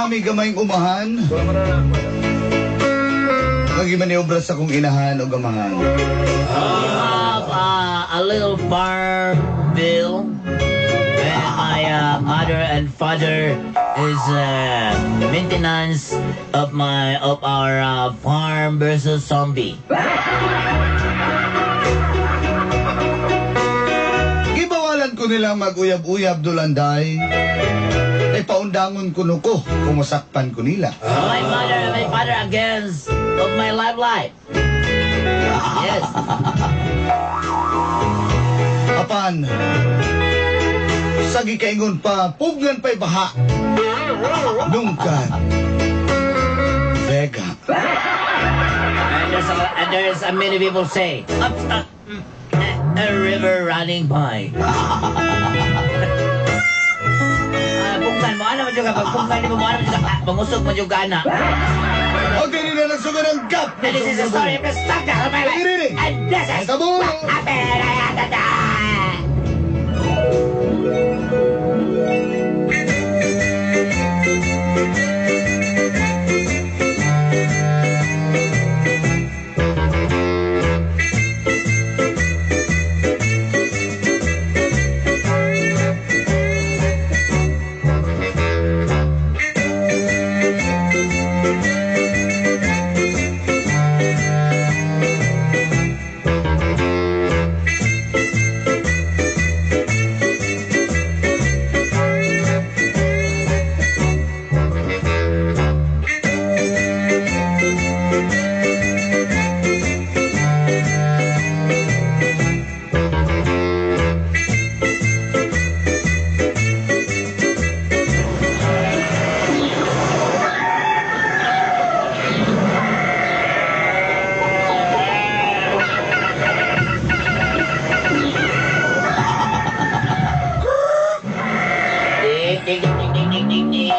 Nami gamayng umahan. Nga gimaniobra sa kong inahan o gamahan. We have a little farm bill. And my mother and father is maintenance of my of our farm versus zombie. Gibawalan ko nila mag-uyab-uyab dulanday. Ay paundangon ko no ko kung masakpan ko nila. My mother and my father against of my love life. Yes. Apan, sagi kaingon pa, pugnan pa'y baha. Nungkan, Vega. And there's a many people say, up, up, a river running by. Ah, pugnan mo, ano mo juga, pag pugnan mo, ano mo juga, mangusog mo juga na. O dili na nagsugod ang gap. And this is the story of the saga of my life. And this is Tabo! what happened. Dik, dik, dik, dik, dik, dik, dik.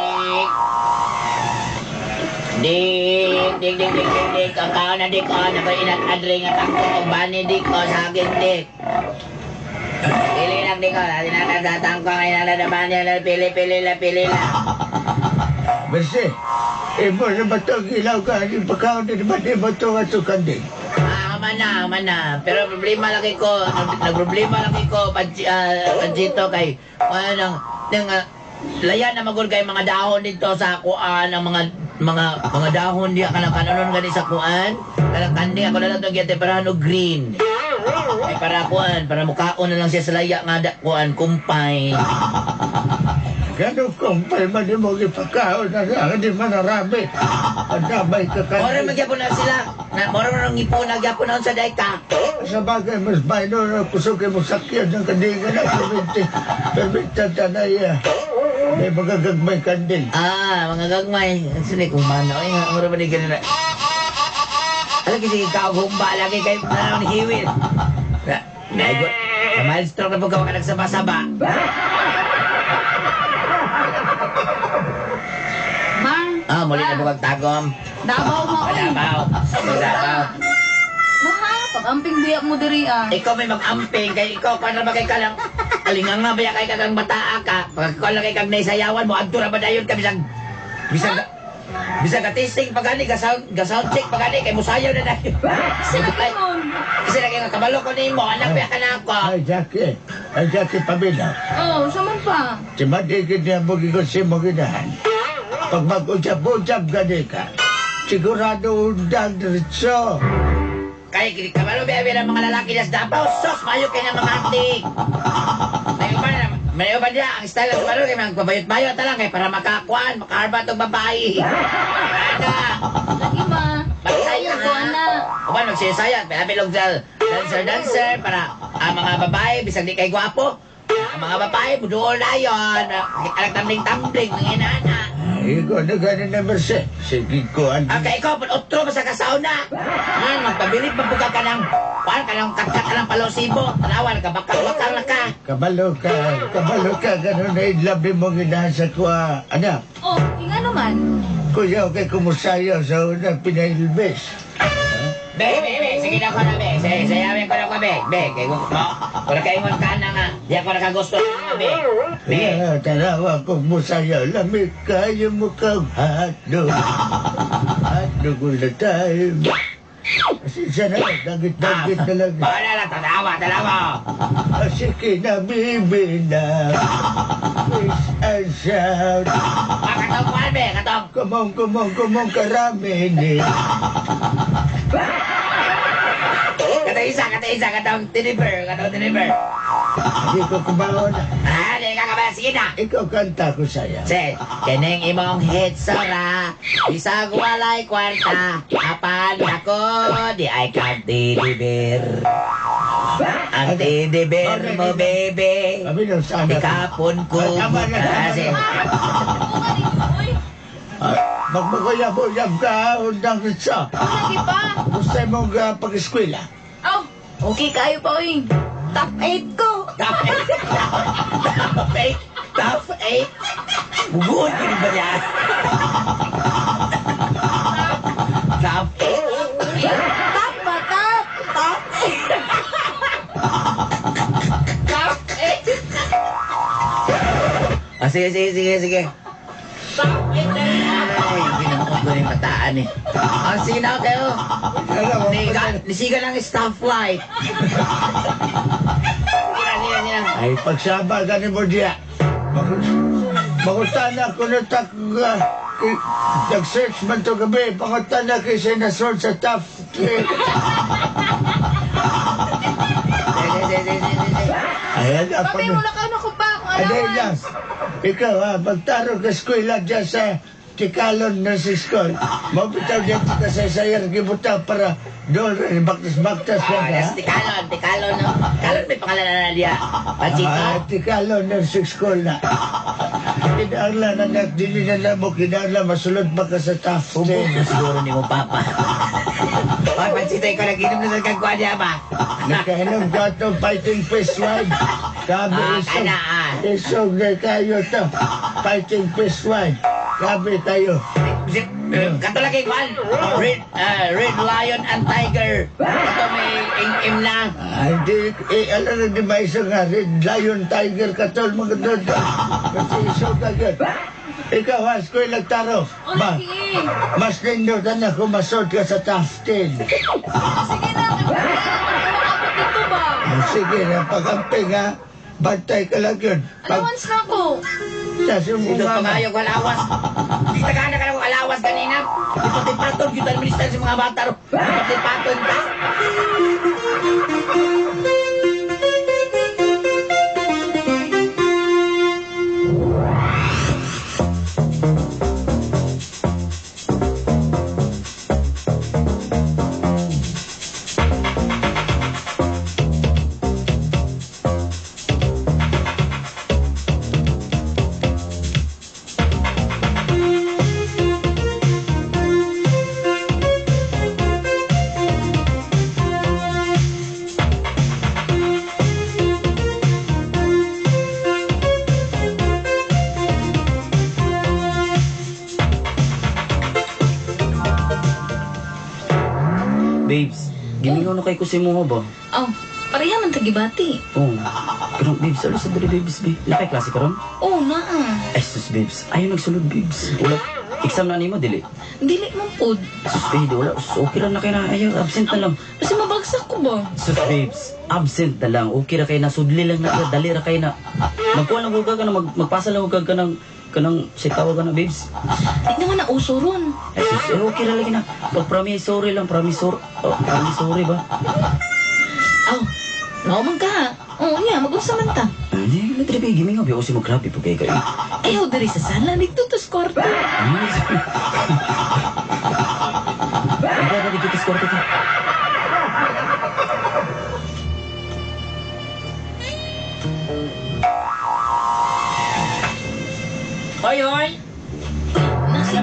Dik, dik, dik, dik, dik, dik. Ang kaon na dik, oh. Nakoy inat-adre nga tangkong og bani dik, oh. Saging dik. Pili lang dik, oh. Inat-adre tangkong, inat-adre bani, pili, pili lang, pili lang. Mercy, imo na ba ito ilaw ka? Hindi pa ka, hindi ba di ba ito ato kanding? Ah, man na, man na. Pero problema lagi ko, nagproblema lagi ko, Panchito, kay, ano, nang, laya na magul kay mga dahon dito sa kuan, ang mga dahon diya kanang kananon gani sa kuan. Kanang kanding ako na lang itong giyate, para green. Ay, para kuan, para mukaon na lang siya sa laya nga da, kuan, kumpay. Ganun kumpay man di mo gipakaon na sa di man narami. Ang damay ka Mora kanding. magyapon na sila. Na, mora man ang ngipon, nagyapon na sa dayka. Sa bagay, mas bayno na kusog kay mo sakyan ng kanding na perminti. Perminta tanay may mga gagmay kanding. Ah, mga gagmay. Ang sini kung mano. Ay, nga, mura ba ni ganun na. Alam kasi ikaw humba lagi kay na ni hiwil. Na, naigo. Na mild stroke na po ka nagsaba-saba. Ma, Ah, muli na po kag tagom. Davao mo oy. Davao. Davao. Maha, pag-amping biya mo diri ah. Ikaw may mag-amping kay ikaw pa na ba kay ka lang. Alinga nga ba kay kang bataa ka. Pag ikaw lang kay kag naisayawan mo adto ra ba dayon ka bisag bisag bisag ka testing pa gani ga sound check pa gani kay musayaw na dayon. Sila ingon. Kasi lagi nga kabalo ko nimo, anak biya ka na ako. Ay, Jackie. Ay, Jackie, pamilya. Oh, sa man pa. Si Madigid niya mo si mo ginahan. Pag mag-ujab-ujab gani ka, sigurado undang diretso. Kay kini kabalo biya biya mga lalaki sa Davao, sos mayo kay na mga antik. May uban niya ang style ng kabalo kay mga pabayot-bayot ta lang kay para makakuan, makaharbat og babae. Ana, Lagi ba? magsaya Ko ana. Uban magsisaya, may abilog sa dancer dancer para ang mga babae bisag di kay gwapo. Ang mga babae muduol na yon. Alang tambling-tambling mga inana. Ikaw na gani na Merce. Sige ko, Ang kay ikaw, otro pa sa kasauna. Han, magpabilit pa ka ka ng, kuan ka ng katkat ka ng palosibo. Tanawan ka, bakal-bakal na ka. Kabalo ka, ganun na inlabi mo ginahan sa kuha. Anak, Oh, inga naman. kuya, okay, kumusayo sa unang pinailbis. Be, be, be, sige na ko na, be. Sige, sayawin ko na ko, be. Be, kay ko, mo. Kung nakaingon ka na nga, di ako nakagusto na, be. Be. Yeah, tanawa kong musayaw, lamig kayo mukhang hotdog. Hotdog all the time. Pasensya na, dagit-dagit na lang. Wala lang, tanawa, tanawa. Ah, sige na, bibi na. Wish and shout. Ah, katong kuwan, be, katong. Come on, come on, come on, karami ni. Katong isa, katong tiniber, katong tiniber. Hindi ko kumaon. Ah, di ka kabala, sige na. Ikaw kanta ko sa'yo. Se, kining imong hitsura, bisag walay kwarta, apan ako, di ay kang teddy. Ang teddy bear mo, baby. Kami nang sana. Ikapon ko. Ah, tama na, tama Ah, sige. na. Uy, Ah, magmaguyab-uyab ka, undang sa. lagi pa. Gusto mong pag-eskwela? Aw, okay kayo pa, uy. Top 8 ko. Top 8. Top 8. Top 8. Bubuod ka rin ba niya? Top 8. Top ba, top? Top 8. Top 8. Ah, sige, sige, sige, sige. Top 8 na rin. Ay, ginawa ko rin bataan eh. Ah, sige na kayo. Alam mo, Niga, nisiga lang stoplight. Sige na, sige na, sige na. Ay, pagsama ka ni mo diya. Makutana ko na tak... Nag-search man to gabi. Pakutana kay siya nasod sa top 3. Sige, sige, sige, sige, sige. Ayan, ako Papi, na. wala ka na ko pa kung Aday lang. allowance. Ikaw ha, magtaro ka eskwela dyan sa Tikalon Nursing School. Mabitaw dyan ka sa sayar gibuta para doon rin, baktas-baktas Ah, lang ha. yes, Tikalon, Tikalon. No? Tikalon may pangalan na na niya. Pachito. Ah, Tikalon Nursing School na. Kinahanglan na nak, dili na lang mo, kinahanglan masulod pa ka sa top Hubo 10. na siguro ni mo papa. Ay, Panchito, ikaw nag-inom na sa kagkuhan niya ba? Nakainom ka itong fighting fish wine. Sabi Ah, isog, kana, ah. isog na kayo to. Fighting fish wine. Sabi tayo. Kato lagi, Juan. Red, Red Lion and Tiger. Ito may im na. Ah, hindi, eh, alam na di ba isa nga, Red Lion Tiger katol, mga doon. Kasi isog ka yun. Ikaw ha, eskwela taro. O, Ba, lagi. mas nindot na kung masod ka sa top 10. Sige na, kaya makapot dito ba? Ah, sige na, pag-amping ha, bantay ka lang yun. Pag, Allowance na ako. sa Ito mama. pangayo ko alawas. Di tagana ka na kong alawas kanina. Ipatipaton kita administrar sa mga bata. Ipatipaton ta. Babes, gimingaw na kay ko si mo ba? Aw, pareha man tagibati. Oh. Karon babes, alo sa diri babes be. Nakay klase karon? Oh, naa. Ay sus babes, ayaw nagsulod babes. Wala exam na nimo dili. Dili man pod. Sus babe, wala. Sus, okay ra na kay na. Ayaw absent na lang. Kasi mabagsak ko ba? Sus babes, absent na lang. Okay ra kay na sudli lang na dali ra kay na. Magkuha lang ka na magpasa lang ka kanang kanang si tawag na babes. Di naman na uso ron. Ay sus, eh, okay ra lagi na. Pag promise sorry lang, promise sorry. Oh, promise sorry ba? Aw, nauman ka ha. Oo niya, mag-unsa man ta. Hindi, na diri babe, gimingaw ba si mo grabe po kay kay. Ayaw diri sa sala, dito to sa kwarto. Ay, Ang ba dito sa kwarto to? Hoy, hoy! Nasa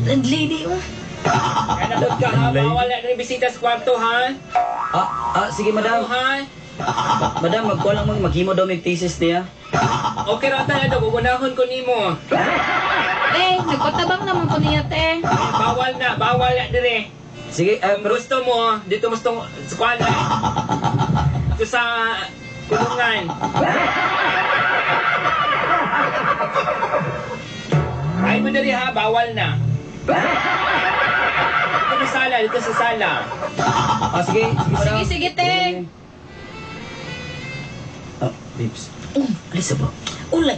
landlady oh. Ano doon ka ha? Bawal na rin bisita sa kwarto ha? Ah, ah, sige Madam madam. ha? Madam, magkuha lang mo, maghimo daw may thesis niya. Okay ra tayo daw, gugunahon ko nimo. Eh, nagpatabang naman ko niya, te. Bawal na, bawal na dire. Sige, Kung gusto mo, dito mo sa kuwan. Dito sa kulungan. Ay mo dali ha, bawal na. Dito sa sala, dito sa sala. Sige, sige. Sige, sige, te. Babes. Alisa ba? Ulay.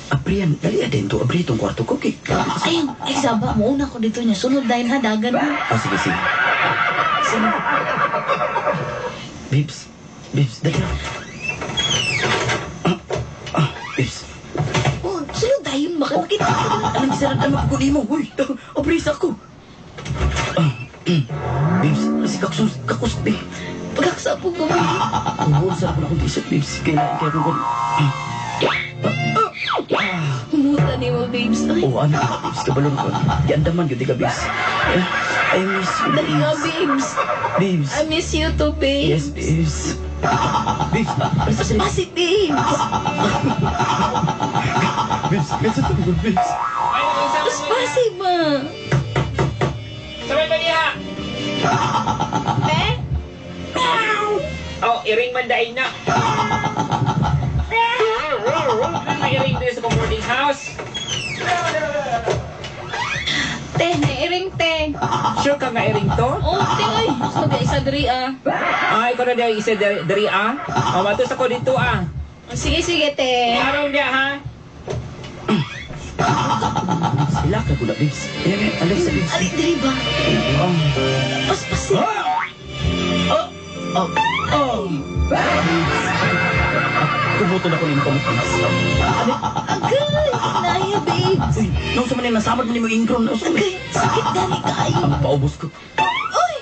Abrian, dali din to. Abri itong kwarto ko, okay? Ay, ay, saba. Mauna ko dito niya. Sunod dahil ha, dagan ha. Sige, sige. Sunod. Babes, babes, dali na. Babes. Oh, sunod dahil. Baka makita ko. Anong sarap na mapaguli mo? Uy, abri sa ako. Babes, si kakus, kakus, babe. Pagkaksapog ko, babe. Kubol, sarap na akong t-shirt, babes. Kailangan kaya kung... Humuta ni mo, babes. Ay, Oh, ano ka, babes? Kabalon ko. Giandaman yun, di ka, babes. I miss you, dali nga, babes. babes. Babes. I miss you too, babes. Yes, babes. Babes, alisa sa Pasit, babes. Babes, kasi ito, babes. Ay, nakiusap mo niya. Pasit ba? Sabay ba niya? Pe? Oh, iring man dain na. Ano na iring dito sa boarding house? Te, nairing, te. Sure ka nga iring to? Oh, te, ay. Ako na isa diri, ah. Ay, ikaw na dahil isa diri ah. Oh, matos ako dito ah. Sige, sige, te. Araw niya ha. Sila ka ko na, babes. Ayan, alisa, babes. Ali, diri ba? Paspasit. Kubuto na ko nimo kamot, babes. Agay, naya, babes. Uy, nung sa manin, nasamad mo ni mo ingron. Agay, sakit gani kayo. Ang paubos ko. Uy!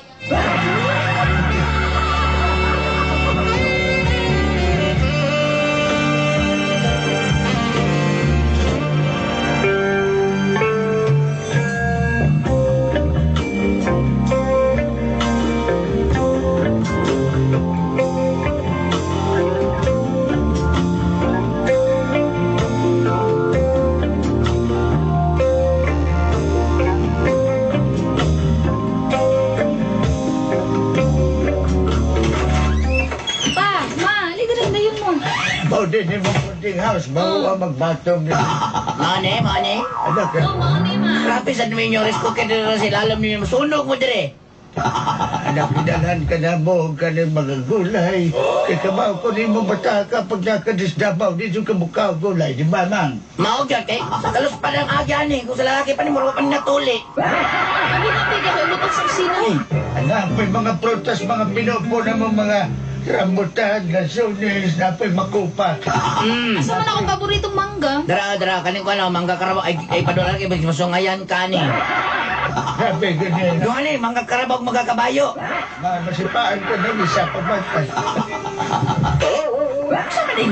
Pa, ma, halika rin, dayon mo. Bao din ni mong boarding house, bago ka magbatong ni. Mane, mane. Anak, Oh, mauni, ma. Grabe sa ninyo, risk ko kayo dito sila. Alam niyo, sunog mo dire. anak, gidalhan ka na mo, ka na mga gulay. Kaya kabaw ko ni mo bata ka pag nakadisdabaw, dito ka mukha gulay, di ba, mang? Mao gyud kay kalos pa ng agyan eh. Kung sa lalaki pa ni mo pa ni natuli. Abi na, te, kaya lutang sa kusina. Anak, may mga prutas, mga pinupo na mo mga rambutan, lasunis, napay makupa. Asa man akong paboritong mangga? Dara dara kaning ko ano mangga karabaw ay ay padulan kay masungayan ka ni. Grabe, ganyan. Duha ni mangga karabaw mangga kabayo. Masipaan ka ng isa pa man. Sa man din?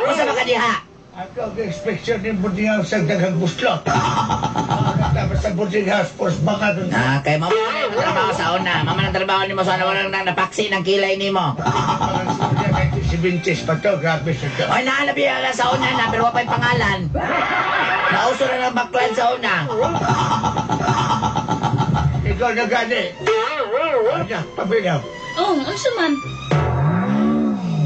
Usa ba ka diha? Ako ang inspection ng boarding house ang daghang buslot. Tapos sa boarding house, post baka doon. Ah, kay mama na yung trabaho sa una. Mama ng trabaho nimo sa una wala nang napaksi ng kilay nimo. Mga storya 1970s pa to, grabe sa to. Oy, naalabi na sa una na pero wa pa'y pangalan. Nauso na ng baklan sa una. Ikaw na gani. Anak, paminaw. Oh, unsa man?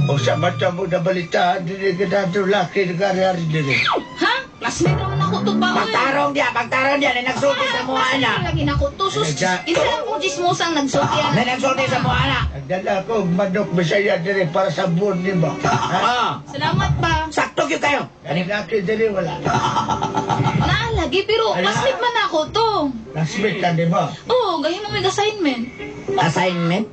O sa mata mo na balitaan, dili ka na ito laki ng ari-ari dili. Ha? Classmate naman ako to pa, oy. Pagtarong diya, na nagsulti sa muha na. Lagi na ko to. Sus, isa lang kong chismosang nagsulti Na nagsulti sa muha na. Nagdala ko og manok Bisaya dili para sa buon nimo. Ha? Oh, Salamat pa. sakto gyud kayo. Ang laki dili wala. Naalagi, pero classmate man ako to. Classmate ka nimo. Oh, gahin mo may assignment. Assignment?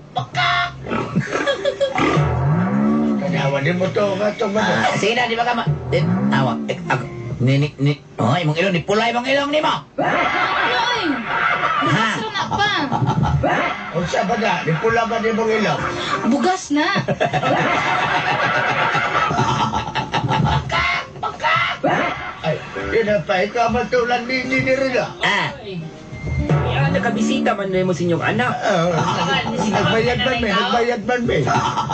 Kanawa nimo to nga to manok. Ah, sige na, di ba ka ma... Eh, awa, eh, ako, ni, ni, ni, oh, imong ilong, ni pula imong ilong nimo. Ano ay? Ha? Bugas na pa. Unsa ba na? Di pula ba nimong ilong? Bugas na. Ay, yun ang pa. Ikaw matulang nini ni Rina. Ah, Ay, ano Nakabisita man mo sa inyong anak. Nagbayad man me, nagbayad man me.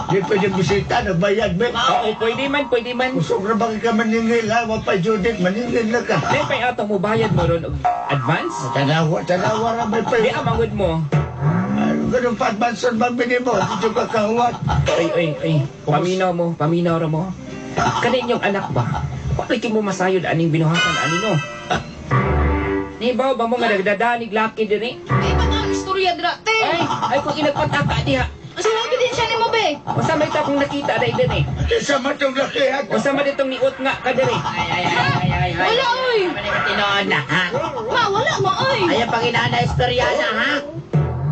Di pwede bisita, nagbayad me. Oo, pwede man, pwede man. Kusog na ba ka maningil ha? Wapay Judith, maningil na ka. May pay ato mo bayad mo ron og advance? Tanawa, tanawa ra may pay. Di amangod mo. Ganun pa advance man binimo, dito ka kahuwat. Ay, ay, ay. Paminaw mo, paminaw ra mo. Kani inyong anak ba? Wala mo masayod aning binuhatan ani no. Nibaw ba mo nga nagdadanig laki diri? Di ba ang istorya dira, te? Ay, ay kung inagpataka diha. Sinabi din siya ni mo, be. Unsa may ta kung nakita dai diri? Isa man tong laki ha. Unsa man ditong niut nga ka diri? Ay, ay, ay, ay, ay, ay. Wala, oy. Tinuod na, ha? Ma, wala mo, oy. Ayaw pang inaana istorya na, ha?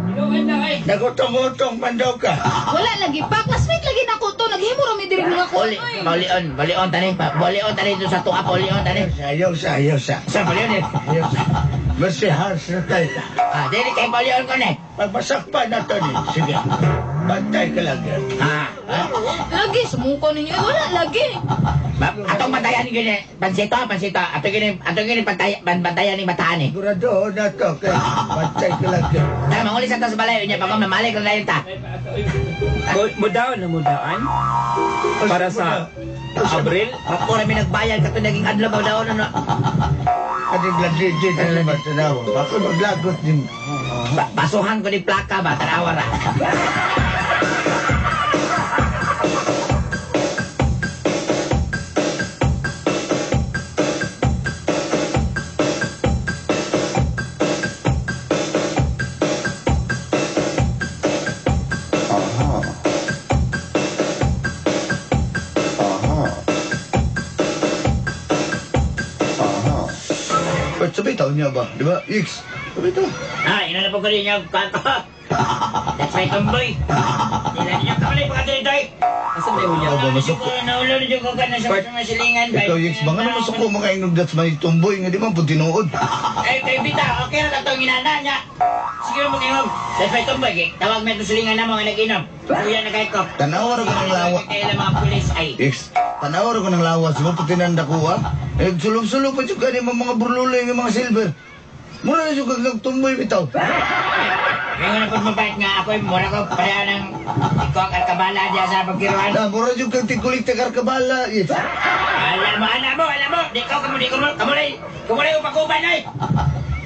Tinuod na ay. Nagutong-utong man daw ka. Wala lagi pa. Classmate lagi na ko to. Naghimo ra mi diri mga ko, Uli, oy. balion, balion tani, balion tani doon sa tuwa, balion tani. Ayaw sa, ayaw sa. Sa balion eh. Ayaw sa. Mercy Hans na tayo. Ah, dili kay balion ko ni. Pagmasakpan na to ni. Sige. Bantay ka lang yan. Ha? Ha? Lagi, sumuko ninyo. Eh, wala lagi. Atong bantayan ni gini, pansito, pansito. Atong gini bantayan ni bataan eh. Sigurado na to. Kay bantay ka lang yan. Ta, manguli sa ta sa balay niya pag mamalik lang dayon ta. Mo down na mo daan para sa Abril. Mapura mi nagbayad kato naging adlaw ba daon ano. Kaning lagigid na naman tanawa. Baka maglagot din. Basuhan ko ni plaka ba tanawa ra. But sabay taon niya ba? Di ba? X. Sabay to. Ah, ina na po ko rin yung kanto. That's my tomboy. Dila ninyo kamali pa kadiri doy. Asa may unya? Ikaw ba masuko? Naulo na dyan ko ka na sa mga silingan. Ikaw, X, ba nga naman suko mga inog that's my tomboy nga di man po tinuod. Ay, kay Bita, okay na itong inana niya. Sige mo kayo. That's my tomboy. Eh. Tawag mo itong silingan na mga nag-inom. Kuya na kayo ko. Tanawa ra ko ng lawa. Kaya mga pulis ay. X, tanawa ra ko ng lawas mo puti tinanda ko ah. Eh, sulong-sulong pa dyan gani mga burluloy nga mga silver. Mura na dyan kag tumboy bitaw. Ngayon na po mabait nga ako, mura ko pareha ng ikaw ang kabala diya sa pagkiruan. Na, mura dyan kag tikulik tagar kabala. X. Alam mo, alam mo, alam mo. Di ko, kamu, di ko, kamu na, kamu na upakuban ay.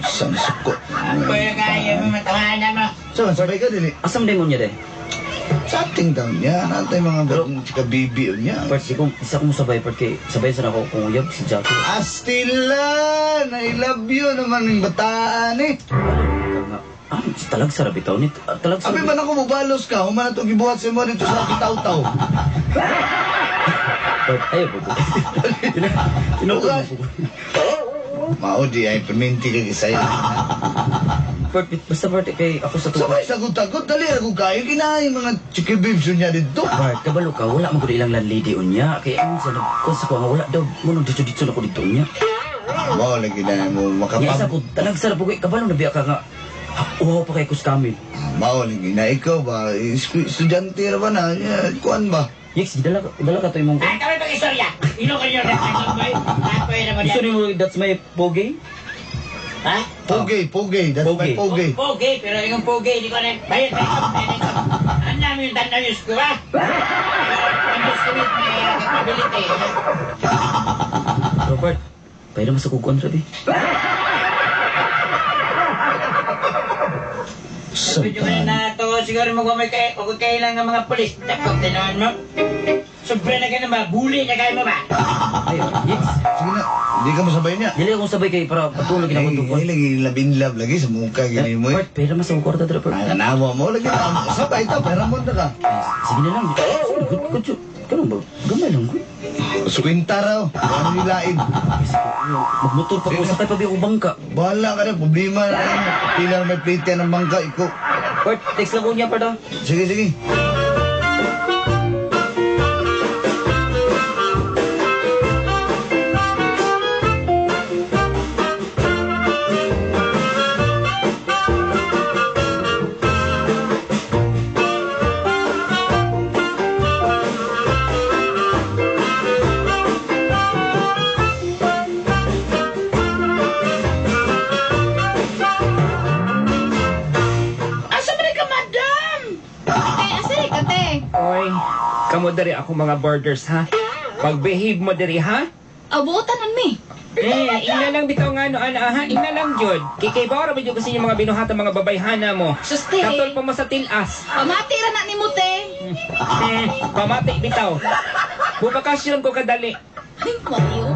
Sang suko. Pwede kayo, matawanan na mo. Saan, sabay ka dili? Asam din mo niya de? Sa ating taon niya, nantay mga bagong chika bibi niya. Part, di ko, isa ko mo sabay, part kay, sabay sa ako kung uyab si Jackie. Astilan! I love you naman yung bataan eh. Ah, talag sa rabitaw ni, talag sa Abi man ako mubalos ka, human na itong gibuhat sa mo dito sa kitaw-taw. Part, ayaw po. Tinuod mo po. Mao di ay perminti ka kisaya. Part, basta part, kay ako sa tuwa. Sabay sagot-tagot, dali ako kayo, kinain mga chiki babes niya dito. Bart, kabalo ka, wala mo ko ilang landlady unya. Kaya ang sa nagkon sa ko nga wala daw, mo dito dito na ko dito unya. Mao lagi na mo Nya isa makapag... ko, talag sa ko kabalo na biya ka nga. Uhaw pa kay kuskamin. Mao lagi na ikaw ba, estudyante ra ba na, kuan ba? Yeks, dala dala ka to imong. Ay, kami pag-istorya. Ino ko niyo, that's my tomboy. Tapoy na mo Gusto dyan. nimo that's my pogi? Ha? Pogey, pogey, that's my Pogey. pogey. Pogi, pero yung pogi, hindi ko na... Bayad, bayad, bayad, bayad. Ang dami yung tanaw yung school, ha? Underestimate my capability. Robert, pwede mo sa kukuan rabi. Medyo ka na to, siguro mo kung may kailangan ng mga pulis. Takot, tinawan mo. Sobra na ka na ba? Bully na kayo mo ba? Ay, Yeks. Sige na, hindi ka masabay niya. Dili akong sabay kay para patulog na Ay, ko ay, lagi labinlab lagi sa mukha gini mo eh. Bart, pera mas ang kwarta dira, Bart. Ay, kanawa mo lagi. Sabay ito, pera mo na ka. Sige na lang. Sige, good, good, good. Ganun ba? Gamay lang, good. Sukwinta raw. Ano nilain? Magmotor pa ko, sakay pa ba akong bangka? Bahala ka na, problema na. Pila na may plate yan ng bangka, iko. Bart, text lang ko niya, Bart, ah. Sige, sige. mo diri ako mga borders ha. Pagbehave mo diri ha. Abutan man mi. Ingna lang bitaw nga no ana ha, ingna lang jud. Kay bawra ba jud kasi yung mga binuhatan mga babayhana mo. Sus, te. Katol pa mo sa tilas. Pamati ra na nimo te. Pamati bitaw. Bubakasyon ko kadali. Ay, maayo.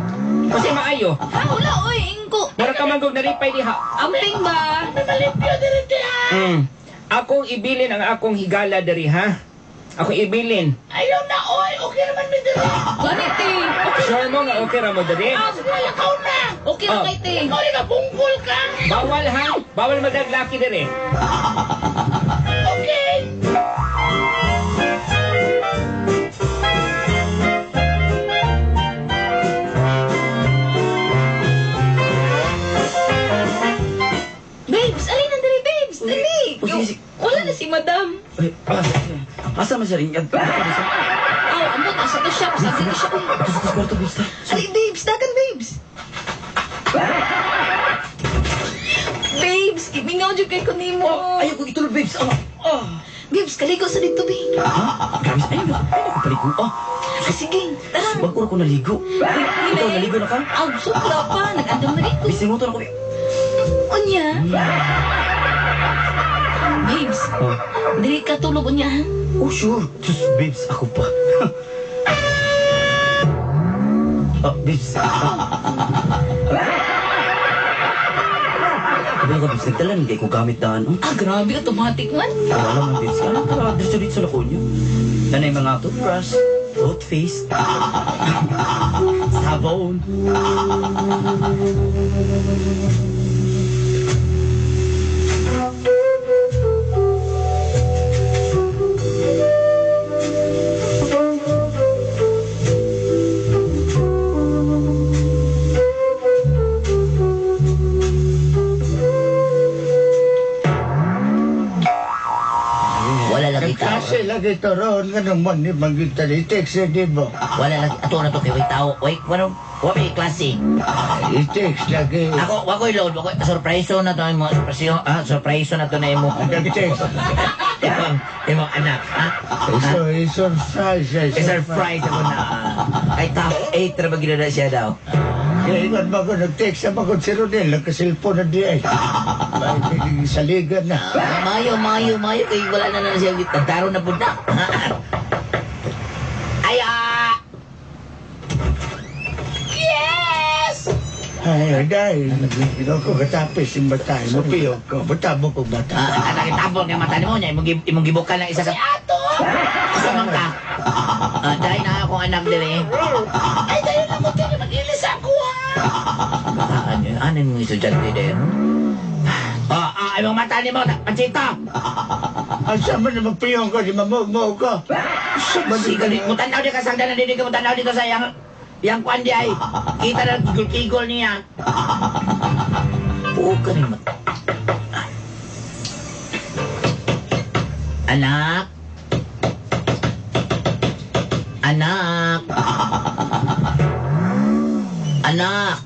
Kasi maayo. Ha, wala oy, ingko. Mura ka manggog naripay diha. Amping ba? Akong ibilin ang akong higala diri ha. Akong ibilin. Ayaw na, oy! Okay naman mi diri. Gani te. Sure mo nga okay ra mo diri? Lakaw na! Okay ra Oh. kay te. Ikaw rin ka, bungkol ka! Bawal ha. Bawal madaglaki diri. Okay! Babes, alin na diri babes? Dali. Oh, sige, sige. Wala na si madam. Ay, asa man siya rin? Aw, ambot asa to siya, pasagdi to siya. Sa kwarto, babes. Ali babes, dagan babes. Babes, gimingaw jud kay ko nimo. Ayaw ko itulog, babes. Babes, kaligo sa dito, babe. Ha? Grabe, ayaw na. Ayaw ko paligo. Ah, sige, tara. Bago ko naligo. Ikaw, naligo na ka? Aw, sobra pa. Nag-andam na rin ko. Bisimutan ako. Unya. Babes, dili ka tulog unya, ha? Oh, sure. Sus, babes, ako pa. Babes. Sabi ka, babes, nagdala ng ko gamit daan. Oh. Ah, grabe, automatic man. Wala man, babes. Ano tara, diretso-diretso na ko niyo. Nanay mga toothbrush, toothpaste, sabon. Wala lagi tao. Kasi lagi to ron, ganun man, ni magita ni text di mo. Wala lagi. Ato na to kay way tao. Way, wala, wala klase. I-text lagi. Ako, wako'y load. Wako'y, surprise na to imo. Surprise, surprise na to na imo. Nag-text. Imong anak, ha? I-surprise. I-surprise ako na. Ay, top 8 ra ba gina na siya daw? Kaya ingon ba ko, nag-text na ba ko si Rodel, nagka-cellphone na di ay. Ay, saligan na. Mayo, mayo, mayo. Kay wala na na siya. Tagtaro na po na. Ay, Yes! Ay, dahil, ikaw ko katapis yung bata, mo piyok ko, bata mo ko bata. Nakitapon yung mata mo niya, imong gibukan lang isa sa... Ato! Sa man ka. Dahil na akong anak dire. Ay, dahil na mo tiyo, mag-ilis ako ha! Bataan yun, ano yung estudyante din? Imong mata ni mo, Panchito! Asa man na magpiyong ko, di mamugmo ko. Sige, mutanaw di ka sangdanan dito, mutanaw dito sa yang... Yang kwan di ay, kita na kigol-kigol niya. Puo ka rin. Anak. Anak. Anak.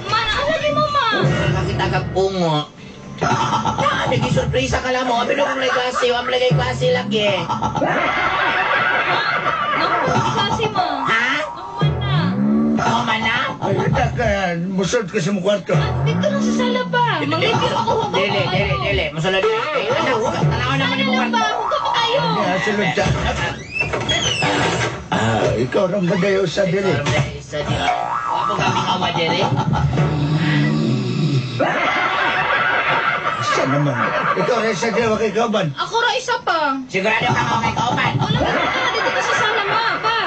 Mana, ano ni mama? Nakita kag ungo. Na, naging-surpresa ka lang mo. Abi na kong lay klase. Wam lagay klase lagi. Naku, klase mo. Ha? Nakuman na. Nakuman na? Ay, ka, musod ka sa mong kwarto. Dito lang sa sala pa. Manglipyo ako, hugaw Dili, pa dili, kayo. dili. Musulod. Eh, anak, tanaw naman ni mong Sala lang kwarto. ba? Hugaw pa kayo. Ay, sulod sa... Ikaw nang madayo sa dili. Ikaw nang madayo sa dili. Wa po kami nga dili. Isa naman. Ikaw rin sa dili, wakay kauban. Ako ra isa pa. Sigurado ka nga wakay kauban. Wala ka na dito ka sa sala, ma. Pa.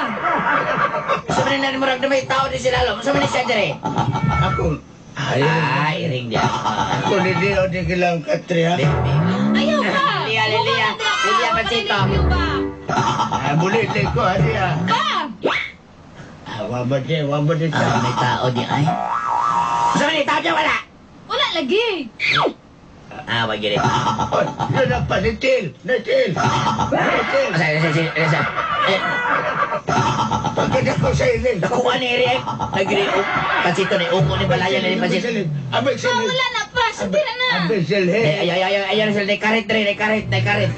Sa man na murag na may tao di sila lo. Sa man ni siya diri. Ako. Ay, Ay, ring dia. Ako ni Leo di kilang katri ha. Ayaw ka. Liya, Liya. Liya, Panchito. Muli ko ha diya. Pa! Wabad di, wabad di. May tao di ay. Sa man ni tao di wala. Wala lagi. Wag gini. Oy, yun ang panitil. Nitil. Nitil. Asa, asa, asa, asa. Eh, Pagkada ko sa ilin. nakuha ni Eric. Nagiri, Panchito ni Uko ni Balayan ni Panchito. Amig Pa, silid. wala na pa. Asa tira na? Abesil Ay, he. ay, ay, ay, ay, ay, karit, dre, karit, karit.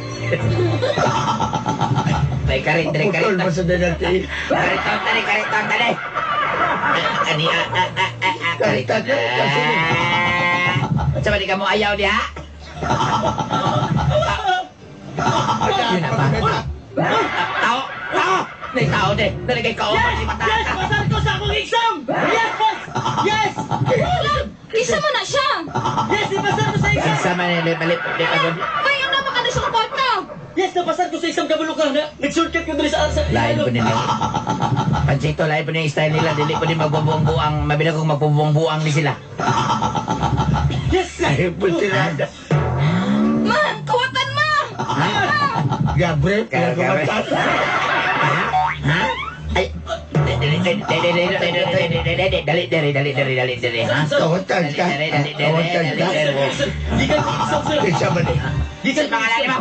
May karit, dre, karit. Putol mo sa danati. Karit, tani, karit, tani. Ani, karit. Sa di ka mo ayaw diha? Yun na ba? Tao! Tao! May tao de! Dali kay kao Yes! si Yes! patata! Pasar ko sa akong exam! Yes! Yes! Wala! Isa man na siya! Yes! Ipasar ko sa exam! Sa man ni balik balik. Ay, ang napaka na siyang kwarta! Yes! Napasar ko sa exam kabulo ka na. Nag-shortcut ko dali sa Lain po nila. Pansito, lain po nila yung style nila. Dili po din magbubuang-buang. Mabila kong magbubuang-buang ni sila. Yes! Nahipultirada. Ma! Kawatan ma! Gabriel, Gabriel. pinagkamatan. Ha? Ha? Ay! Dali, dali, dali, dali, dali, dali, dali, dali, dali, dali, dali, ha? Kawatan ka. Dali, dali, dali, Kawatan dali, ka. dali. Gikan ko exam sir! Isa ba ni? Gikan Sa pangalan mo?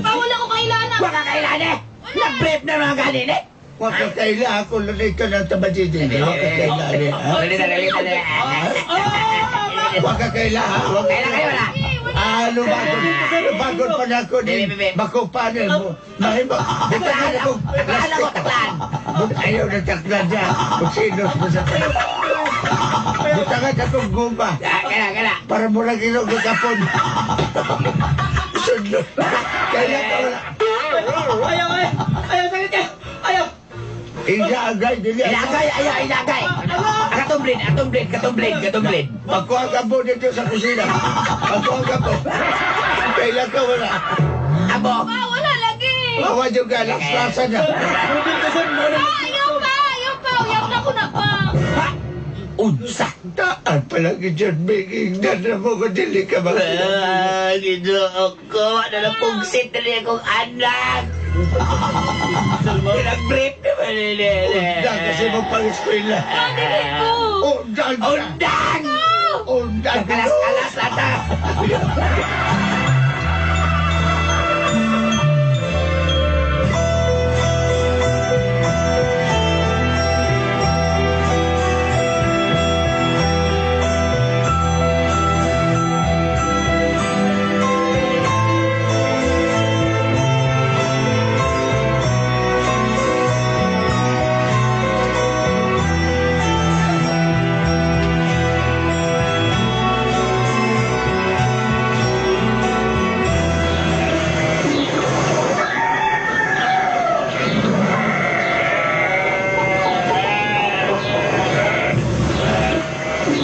Pa, wala ko kailangan! Wala ka kailan eh! Nag-brief na mga ganin eh! Huwag ka kaila ako lalito ng tabadidin. Huwag ka kaila ni. Ha? Dali, dali, dali, dali. Huwag ka kaila ha? Huwag ka Kailan kayo wala? Ah, lumagon. Lumagon pa na ako ni Bakupanin mo. Mahimo. Taklaan ako! Taklaan ako! Taklaan! Ayaw na taklan niya. Magsinos mo sa Butangan akong gumba. Ah, Kailan, kailan? Para mo lang ilog ng kapon. Sundot. Kailan ka wala? Ayaw! Ayaw! Ayaw! Sakit ka! Ayaw! Inaagay, dili. Ilagay! Ayaw! Ilagay! Katumblin! Atumblin! Katumblin! Katumblin! Pagkuha ka po dito sa kusina. Pagkuha ka po. Kailan ka wala? Abo! Pa, wala lagi! Awa yung galaksasa na. Mudol ka sir! Muna Pa, ayaw pa! Ayaw pa! Uyab na ko na pa! Ha! Unsa! Taan pala dyan, biging na na mo ko dili ka ba? Ah, ginoo ko. Ano na pugsit na niya kong anak? Pinag-brief naman nila. Undang kasi mo pang-eskwela. Pa, dili ko! Undang ka! Undang! Undang ka! Kalas-kalas lata.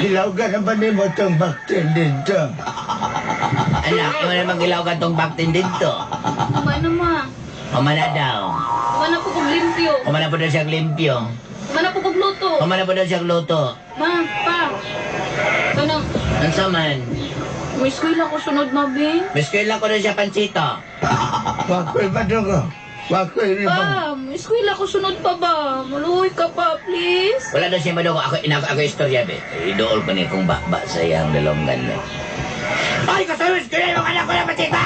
Gilawgan naman ni mo itong baktin dito. Anak, mo naman gilaw ka tong baktin dito. Uma na ma. Kumana daw. Uma na po kong limpyo. Kumana po daw siyang limpyo. Uma na po kong luto. Kumana po daw siyang luto. Ma, pa. Kanang, Unsa man? may eskwela ko sunod ma, Bing. May eskwela ko daw siya pansito. Wako'y madungo. Wako'y rimang. Pa, may eskwela ko sunod pa ba? Maluhoy ka pa, please. Wala daw siya madungo. Ako, inako, ako istorya, be. Idool ko ni kong bakba sa iyang dalonggan. Be. Ay, kasawis ko yung anak ko na pansita!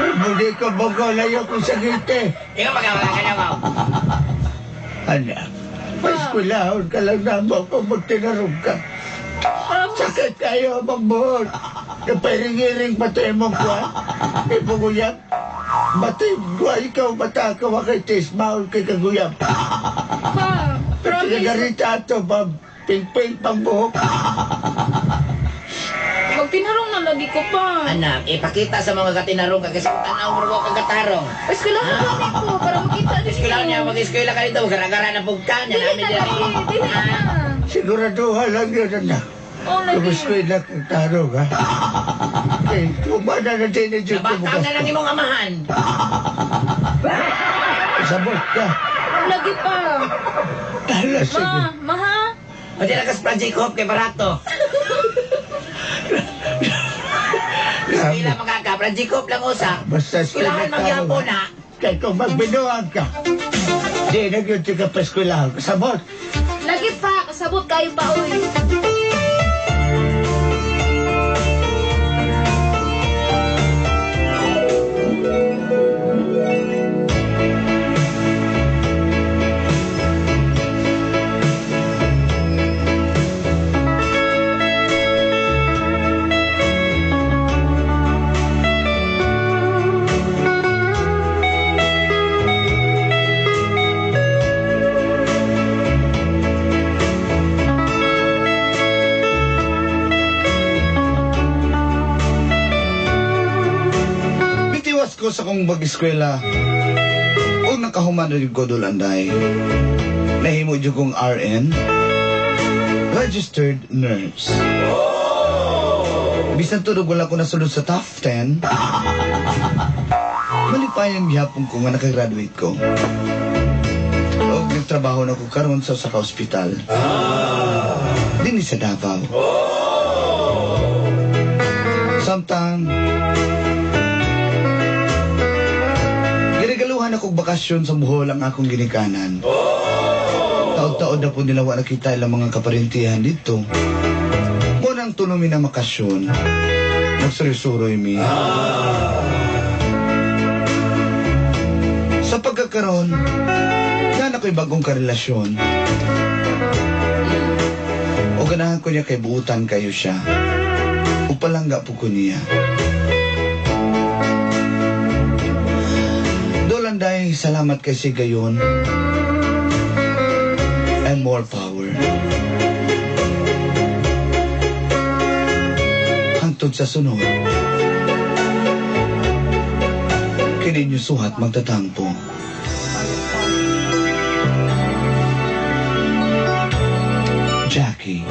Muli ko bogo layo kong sagite. Ikaw magkawala ka na ko. Anak, paskwilahon ka lang na mo kung magtinarong ka. Pa, Sakit kayo magbuhol. Napairing-iring pati mong kuwan. Ibuguyab. Bati, guwa ikaw bata ka wakay tis, maol kay kaguyab. pa. Pero Promise. nagarita ato, ba, ping-ping pang buhok. Magtinarong na lagi ko pa. Anak, ipakita sa mga katinarong ka kasi tanaw mo kang katarong. Eskwela ko gani ko para makita din. Eskwela niya, mag-eskwela ka dito, gara-gara na pugka niya. Dili Namin na diri. lagi, dili na. Siguraduhan lang yun, anak. Oh, lagi. Kumuskwila kang tarong, ha? Eh, kumana na din yung Nabatang na lang imong amahan. Sabot ka. Lagi pa. Ala, sige. Ma, ma ha? O di lakas Project Hope kay barato. Eskwela mga ka, Project Hope lang usa. Basta Eskwelahan eskwela magyapon ha. Kaya kung magbinuang ka, di na yun ka paskwelahan. Sabot. Lagi pa, kasabot kayo pa oy. akong pag-eskwela. O nakahuman rin ko, Dulanday. Nahimo jud kong RN, registered nurse. Bisan tunog wala ko nasulod sa top 10, malipayan gihapon ko nga nakagraduate ko. O nagtrabaho na ko karon sa usa ka ospital. Dinhi sa Davao. Samtang giregaluhan ako bakasyon sa Bohol ang akong ginikanan. Taod-taod na po nila wa nakita ilang mga kaparentihan dito. Mo nang tulo mi na makasyon. Nagsuroy-suroy mi. Sa pagkakaroon, na ako'y bagong karelasyon. O ganahan ko niya kay buutan kayo siya. O palangga po ko niya. Dolanday, salamat kay Sigayon. And more power. Hangtod sa sunod. Kini inyo suhat magtatampo. Jackie.